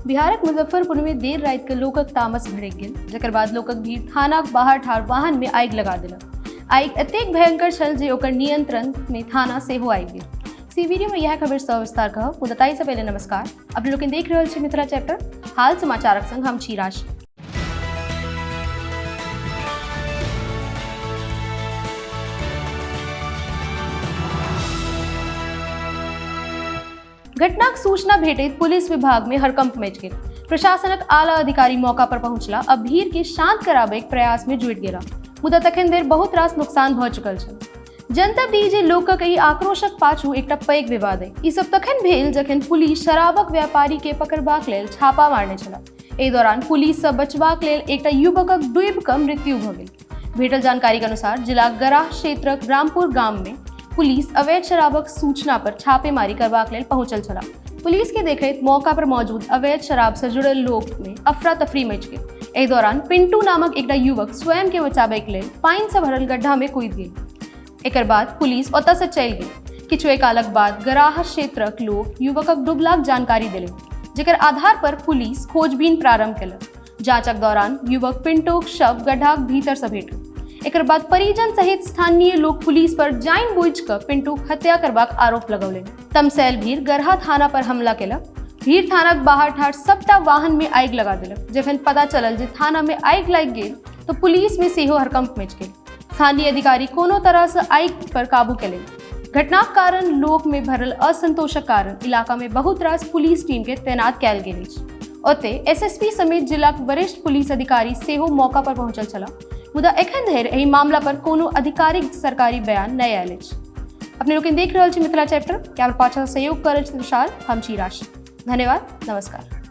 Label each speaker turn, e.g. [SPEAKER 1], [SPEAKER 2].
[SPEAKER 1] बिहारक मुजफ्फरपुर में देर राति के लोकक तामस भड़कि गेल, जकर बाद लोकक भीड़ थानाक बाहर ठाढ़ वाहन में आगि लगा देलक। आगि एतेक भयंकर छल जे ओकर नियंत्रण में थाना सेहो आबि गेल। सी वीडियो में यह खबर सविस्तार कहब, मुदा ताहि से पहिले नमस्कार। अपने लोकनि देख रहल छी मिथिला चैप्टर हाल समाचारक संग हम छी राशि। घटनाक सूचना भेटैत पुलिस विभाग में हड़कंप मचि गेल। प्रशासनक आला अधिकारी मौका पर पहुंचला आ भीड़ के शांत कराबैक प्रयास में जुटि गेला, मुदा तखन धरि बहुत रास नुकसान भऽ चुकल छल। जनतब दी जे लोकक एहि आक्रोशक पाछू एकटा पैघ विवाद अछि। ई सब तखन भेल जखन पुलिस शराबक व्यापारी के पकड़बाक लेल छापा मारने छल। एहि दौरान पुलिस सँ बचबाक लेल एकटा युवकक डूबि कऽ मृत्यु भऽ गेल। भेटल जानकारी के अनुसार जिला गराह क्षेत्रक रामपुर गाम में पुलिस अवैध शराबक सूचना पर छापेमारी करबाक लेल पहुंचल छला। पुलिस के देखैत मौका पर मौजूद अवैध शराब से जुड़ल लोक में अफरा तफरी मचि गेल। एहि दौरान पिंटू नामक एकटा युवक स्वयं के बचाबय के लेल पानि से भरल गड्ढा में कूदि गेल। एकर बाद पुलिस ओतय से चलि गेल। किछुए कालक बाद गराह क्षेत्रक लोक युवकक डूबलाक जानकारी देलनि, जेकर आधार पर पुलिस खोजबीन प्रारंभ केलक। जांचक दौरान युवक पिंटूक शव गड्ढाक भीतर से भेटल। एकर बाद परिजन सहित स्थानीय लोक पुलिस पर जानि बुझि कऽ पिंटूक हत्या करबाक आरोप लगौलनि। तमसैल भीड़ गरहा थाना पर हमला केलक। भीड़ थानाक बाहर ठाढ़ सबटा वाहन में आगि लगा देलक। जखन पता चलल जे थाना में आगि लागि गेल तऽ पुलिस में सेहो हड़कंप मचि गेल। स्थानीय अधिकारी कोनो तरह से आगि पर काबू केलनि। घटनाक कारण लोक में भरल असंतोषक कारण इलाका में बहुत रास पुलिस टीम के तैनात कयल गेल अछि। ओतय एसएसपी समेत जिलाक वरिष्ठ पुलिस अधिकारी सेहो मौका पर पहुंचल छलाह, मुदा एखन धरि एहि मामला पर कोनो आधिकारिक सरकारी बयान नहि आयल अछि। अपने लोकनि देख रहल छी मिथिला चैप्टर, कैमरा पाछाँ सहयोग कर रहल छथि विशाल, हम छी राशि। धन्यवाद, नमस्कार।